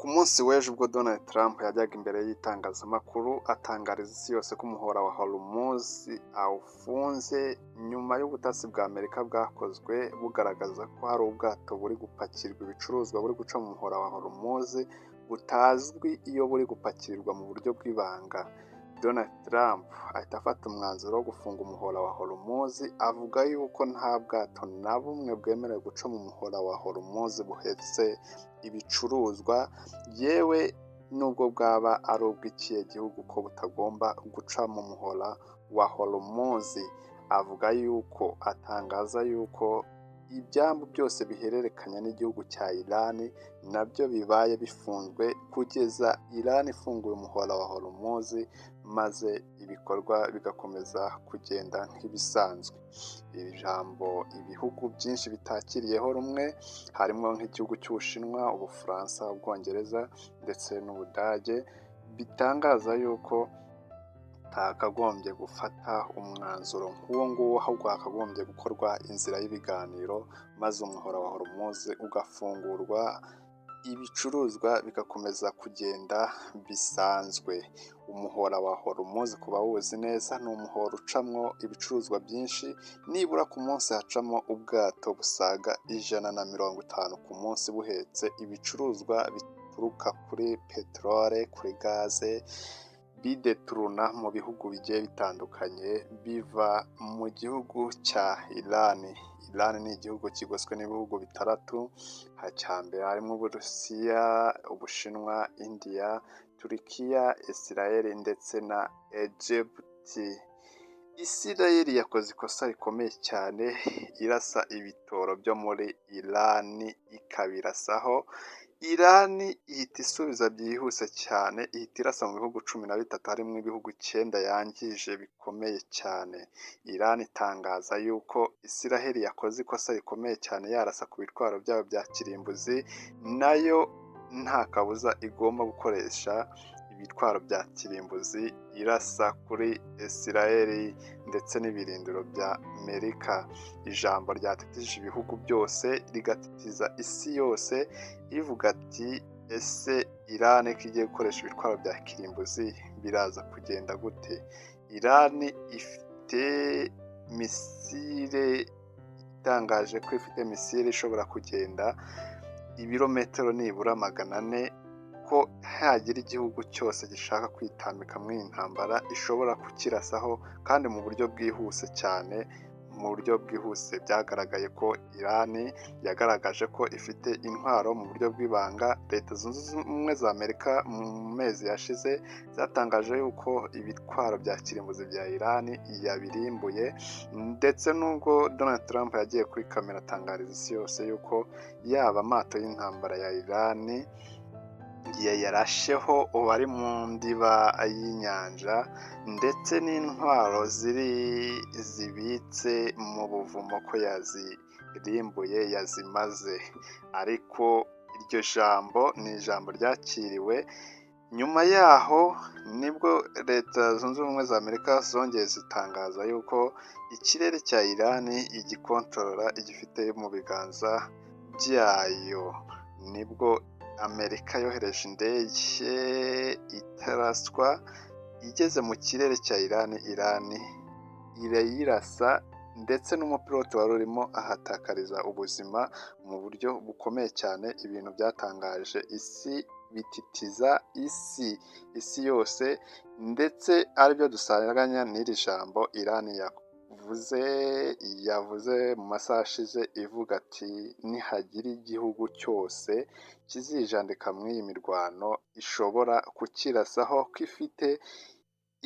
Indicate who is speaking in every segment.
Speaker 1: Ku munsi w'ejo ubwo Donald Trump yajyaga imbere y'itangazamakuru atangariza isi yose ko umuhora wa Hormuz awufunze nyuma y'ubutasi bwa Amerika bwakozwe bugaragaza ko hari ubwato buri gupakirwa ibicuruzwa buri guca mu muhora wa Hormuz butazwi iyo buri gupakirirwa mu buryo bw'ibanga. Donald Trump ahita afata umwanzuro wo gufunga umuhora wa Hormuz, avuga yuko nta bwato na bumwe bwemerewe guca mu muhora wa Hormuz buhetse ibicuruzwa, yewe nubwo bwaba ari ubw'ikihe gihugu ko butagomba guca mu muhora wa Hormuz. Avuga yuko atangaza yuko ibyambu byose bihererekanya n'igihugu cya Iran nabyo bibaye bifunzwe kugeza Iran ifunguye umuhora wa Hormuz, maze ibikorwa bigakomeza kugenda nk'ibisanzwe. Iri jambo ibihugu byinshi bitakiriyeho rumwe, harimo nk'igihugu cy'Ubushinwa, Ubufaransa, Ubwongereza ndetse n'Ubudage, bitangaza yuko hatakagombye gufata umwanzuro nk'uwo nguwo, ahubwo hakagombye gukorwa inzira y'ibiganiro maze umuhora wa Hormuz ugafungurwa, ibicuruzwa bigakomeza kugenda bisanzwe. Umuhora wa Hormuz ku bawuzi neza ni umuhora ucamwo ibicuruzwa byinshi, nibura ku munsi hacamo ubwato busaga 150 ku munsi buhetse ibicuruzwa bituruka kuri peteroli, kuri gaze, bideturuna mu bihugu bigiye bitandukanye biva mu gihugu cya Iran. Iran ni igihugu kigoswe n'ibihugu bitandatu, icya mbere harimo Uburusiya, Ubushinwa, India, Turukiya, Israel ndetse na Egypt. Israel yakoze ikosa rikomeye cyane irasa ibitoro byo muri Iran ikabirasaho. Iran ihita isubiza byihuse cyane, ihita irasa mu bihugu 13 harimo ibihugu 9 yangije bikomeye cyane. Iran itangaza yuko Israel yakoze ikosa rikomeye cyane yarasa ku bitwaro byabo bya kirimbuzi, nayo nta kabuza igomba gukoresha ibitwaro bya kirimbuzi irasa kuri Israel ndetse n'ibirindiro bya Amerika. Ijambo ryatitije ibihugu byose rigatitiza isi yose, ivuga ati ese Iran ko igiye gukoresha ibitwaro bya kirimbuzi biraza kugenda gute? Iran ifite misile, itangaje ko ifite misile ishobora kugenda ibirometero nibura 400, ko hagira igihugu cyose gishaka kwitambika muri iyi ntambara ishobora kukirasaho kandi mu buryo bwihuse cyane. Mu buryo bwihuse byagaragaye ko Iran yagaragaje ko ifite intwaro mu buryo bw'ibanga. Leta Zunze Ubumwe za Amerika mu mezi yashize zatangaje yuko ibitwaro bya kirimbuzi bya Iran yabirimbuye, ndetse n'ubwo Donald Trump yagiye kuri kamera atangariza isi yose yuko yaba amato y'intambara ya Iran yarasheho ubu ari mu ndiba y'inyanja, ndetse n'intwaro ziri zibitse mu buvumo ko yazirimbuye yazimaze. Ariko iryo jambo ni ijambo ryakiriwe nyuma yaho nibwo Leta Zunze Ubumwe za Amerika zongeye zitangaza yuko ikirere cya Iran igikontorora, igifite mu biganza byayo. Nibwo Amerika yohereje indege itaraswa igeze mu kirere cya Iran, Iran irayirasa ndetse n'umupilote wari urimo ahatakariza ubuzima mu buryo bukomeye cyane. Ibintu byatangaje isi, bititiza isi yose, ndetse aribyo dusanganya n'iri jambo Iran yavuze mu masaha ashize ivuga ati nihagira igihugu cyose kizijandika muri iyi mirwano ishobora kukirasaho, ko ifite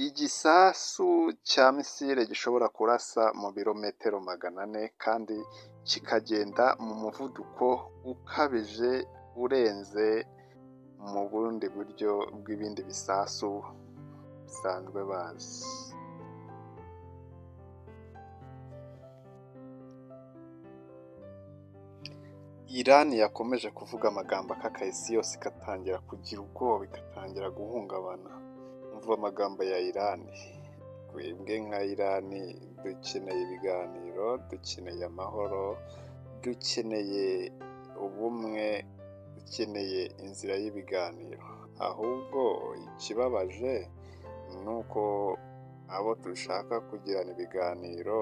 Speaker 1: igisasu cya misile gishobora kurasa mu birometero 400 kandi kikagenda mu muvuduko ukabije urenze mu bundi buryo bw'ibindi bisasu bisanzwe bazi. Iran yakomeje kuvuga amagambo akakaye, isi yose igatangira kugira ubwoba, igatangira guhungabana. Umva amagambo ya Iran: twebwe nka Iran dukeneye ibiganiro, dukeneye amahoro, dukeneye ubumwe, Dukeneye inzira y'ibiganiro. Ahubwo ikibabaje ni uko abo dushaka kugirana ibiganiro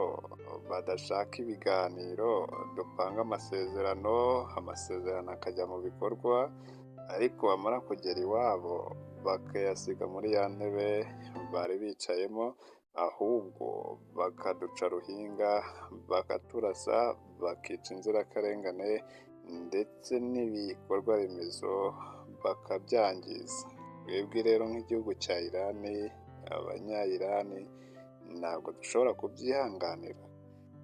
Speaker 1: badashaka ibiganiro. Dupanga amasezerano, amasezerano akajya mu bikorwa, ariko bamara kugera iwabo bakayasiga muri ya ntebe bari bicayemo, ahubwo bakaduca ruhinga, bakaturasa, bakica inzirakarengane, ndetse n'ibikorwa remezo bakabyangiza. Twebwe rero nk'igihugu cya Irani, Abanyayirani, ntabwo dushobora kubyihanganira,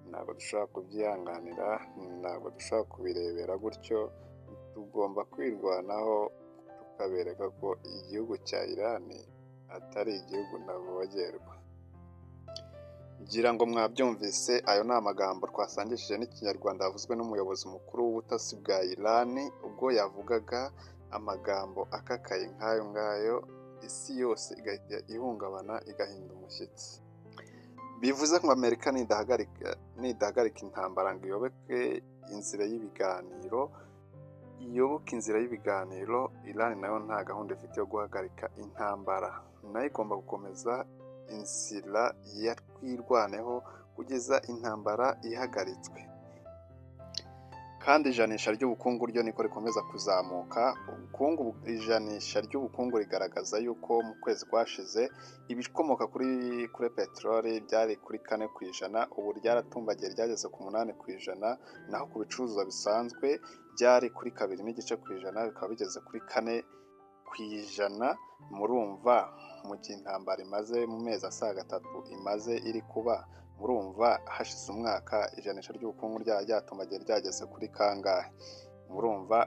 Speaker 1: ntabwo dushobora kubyihanganira, ntabwo dushobora kubirebera gutyo. Tugomba kwirwanaho, tukabereka ko igihugu cya Irani atari igihugu ntavogerwa. Ngira ngo mwabyumvise, ayo ni amagambo twasangishije n'Ikinyarwanda yavuzwe n'umuyobozi mukuru w'ubutasi bwa Irani, ubwo yavugaga amagambo akakaye nk'ayo ngayo, isi yose igahita ihungabana, igahinda umushyitsi. Bivuze ngo Amerika nidahagarika intambara ngo iyoboke inzira y'ibiganiro, iyoboke inzira y'ibiganiro, Irani nayo nta gahunda ifite yo guhagarika intambara, nayo igomba gukomeza inzira ya twirwaneho kugeza intambara ihagaritswe. Kandi ijanisha ry'ubukungu ryo niko rikomeza kuzamuka. Ubukungu, ijanisha ry'ubukungu rigaragaza yuko mu kwezi kwashize ibikomoka kuri peteroli byari kuri 4%, ubu ryaratumbagiye ryageze ku 8%, naho ku bicuruzwa bisanzwe byari kuri 2.5%, bikaba bigeze kuri 4%. Murumva mu gihe intambara imaze mu mezi asaga 3 imaze iri kuba, murumva hashize umwaka ijanisha ry'ubukungu ryaba ryatumbagiye ryageze kuri kangahe? Murumva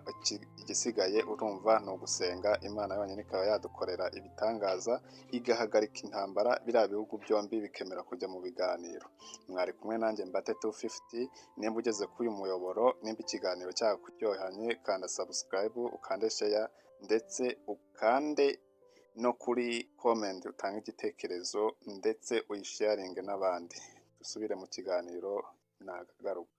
Speaker 1: igisigaye, urumva ni ugusenga Imana yonyine ikaba yadukorera ibitangaza, igahagarika intambara, biriya bihugu byombi bikemera kujya mu biganiro. Mwari kumwe nanjye Mbate 250. Nimba ugeze kuri uyu muyoboro, nimba ikiganiro cyakuryohanye, kanda subscribe, ukande share, ndetse ukande no kuri comment utange igitekerezo, ndetse uyisharinge n'abandi. Dusubire mu kiganiro nagagaruka.